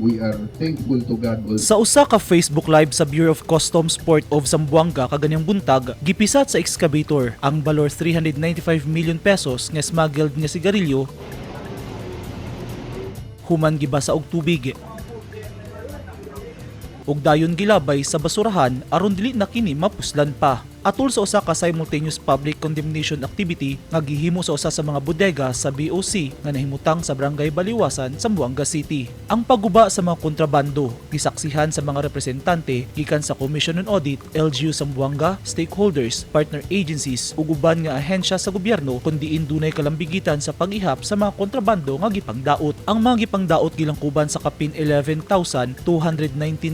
We are thankful to God also. Sa usa ka Facebook Live sa Bureau of Customs Port of Zamboanga kaganyang buntag, gipisat sa excavator ang balor 395 million pesos nga smuggled nga sigarilyo human gibasa og tubig ug dayon gilabay sa basurahan aron dili na kini mapuslan pa. Atol sa usa ka simultaneous public condemnation activity nga gihimo sa usa sa mga bodega sa BOC nga nahimutang sa Barangay Baliwasan, Zamboanga City. Ang pagguba sa mga kontrabando gisaksihan sa mga representante gikan sa Commission on Audit, LGU Zamboanga, stakeholders, partner agencies ug uban nga ahensya sa gobyerno kon diin dunay kalambigitan sa pag-ihap sa mga kontrabando nga gipangdaot. Ang mga gipangdaot gilangkuban sa kapin 11,219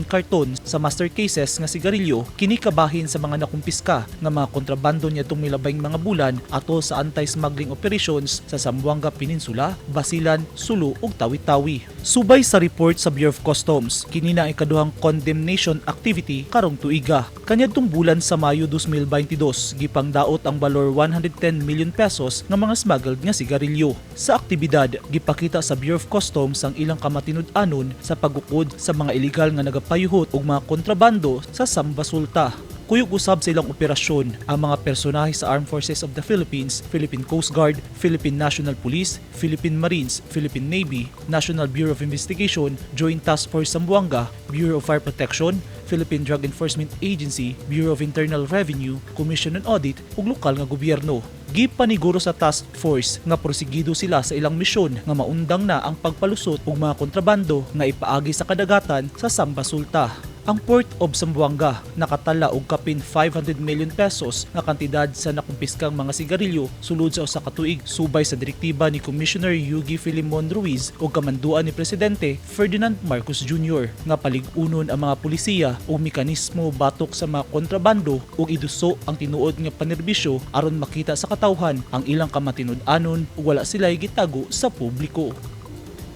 karton sa master cases nga sigarilyo. Kini kabahin sa mga nakumpiska nga mga kontrabando niadtong milabayng mga bulan atol sa anti-smuggling operations sa Zamboanga Peninsula, Basilan, Sulu ug Tawi-Tawi. Subay sa report sa Bureau of Customs, kini na ang ikaduhang condemnation activity karong tuiga. Kaniadtong bulan sa Mayo 2022, gipangdaot ang balor 110 million pesos nga mga smuggled nga sigarilyo. Sa aktibidad, gipakita sa Bureau of Customs ang ilang kamatinud-anon sa pagukod sa mga iligal nga nagapayuhot og mga kontrabando sa Zambasulta. Kuyog usab sa ilang operasyon ang mga personahe sa Armed Forces of the Philippines, Philippine Coast Guard, Philippine National Police, Philippine Marines, Philippine Navy, National Bureau of Investigation, Joint Task Force Zamboanga, Bureau of Fire Protection, Philippine Drug Enforcement Agency, Bureau of Internal Revenue, Commission on Audit ug lokal nga gobyerno. Gipaniguro sa task force nga prosigido sila sa ilang misyon nga maundang na ang pagpalusot og mga kontrabando nga ipaagi sa kadagatan sa Zambasulta. Ang Port of Zamboanga nakatala og kapin 500 million pesos nga kantidad sa nakumpiskang mga sigarilyo sulod sa usa ka tuig, subay sa direktiba ni Commissioner Yugi Filimon Ruiz ug kamanduan ni Presidente Ferdinand Marcos Jr. nga palig-unon ang mga pulisiya ug mekanismo batok sa mga kontrabando ug iduso ang tinuod nga panerbisyo aron makita sa katawhan ang ilang kamatinud-anon ug wala sila gitago sa publiko.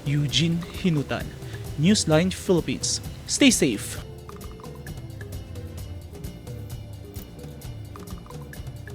Eugene Hinutan, Newsline Philippines. Stay safe.